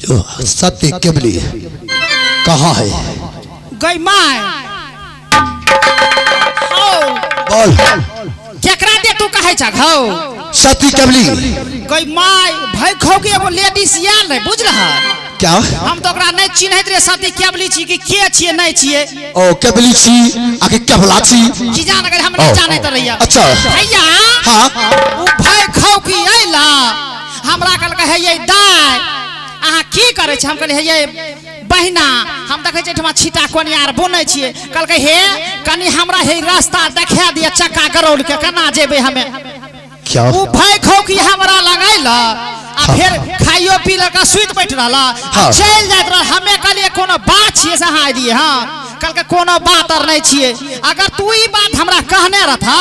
जो सत्य केवली कहाँ है? गई my. हौ। बोल। केकरा दे तू कहै छक हौ? सती केवली। गई my, भई खौ के एगो लेडीज आयल रहे, बुझ रहा? क्या? हम तो ओकरा नहीं चिन्हैत रहियै, सती केवली छी कि के छियै नहीं छियै। ओ केवली छी आके केवला छी? की जान अगर हम नहीं ओ। जानैत रहियै। अच्छा। भैया। हाँ। उ भई खौ की अयला, हमरा कहलकै हे यै दाय, अहाँ की करै छी? हम कहलियै हे यै बहिना, हम देखै छियै एहिठमा छीटा कोनियार बुनै छियै। कहलकै हे कनि हमरा हे रास्ता देखा दिअ चक्का गरौल के, केना जेबै हमे? क्या? उ भई खौ की हमरा लगैल आ फेर खाइयो पी लक सुति बैठ रहल आ चलि जाइत रहल। हमे कहलियै कोनो बात छियै से अहाँ एलियै? हँ। कहलकै कोनो बात आर नहि छियै, अगर तू ई बात हमरा कहने रहता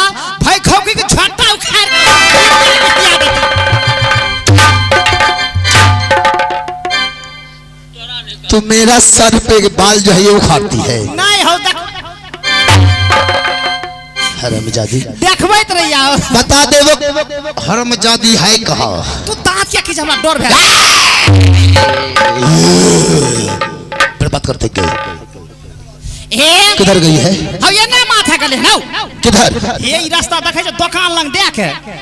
भई खौकी के झट्टा उखाड़ के दिया देती। तू मेरा सर पे बाल जो है ये उखाड़ती है। नहीं हो देख। हरामजादी। देखबैत रहिया। बता दे वो हरामजादी है कहाँ? तू दांत क्या खींच, हमरा डर भेल। बर्बाद करते गए। हे। किधर गई है? हौ ये नहीं माथा गले हौ। किधर? ये ई रास्ता देखै छै दोकान लग देख।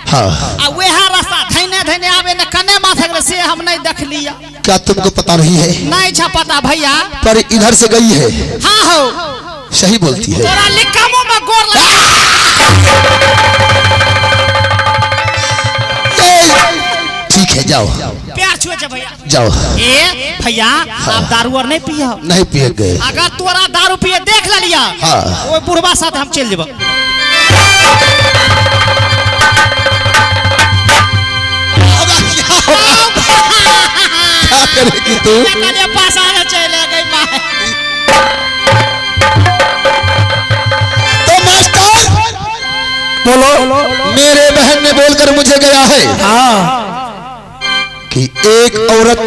हाँ। आ वएह रास्ता धैने धैने आबे ने कने माथा गेलै से हम नहीं देखलिया। क्या तुमको पता नहीं है? नहीं छा पता भैया। पर इधर से गई है। हाँ हो। सही बोलती है। तोरा लिकामो में गोर लगा। ठीक है जाओ। प्यार छुए छे भैया। जाओ। ए भैया, आप दारू और नहीं पियो? नहीं पिए गए। अगर तोरा दारू पिए देख लिया, हाँ। ओए बुढ़वा साथ हम चल जेबो। क्या करेगी तू? कहलिए पास आ चले गई माँ। तो मास्टर बोलो। मेरे बहन ने बोलकर मुझे गया है हाँ। कि एक औरत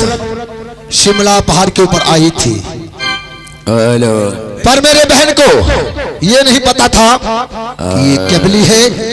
शिमला पहाड़ के ऊपर आई थी। हेलो। पर मेरे बहन को ये नहीं पता था कि ये केवली है।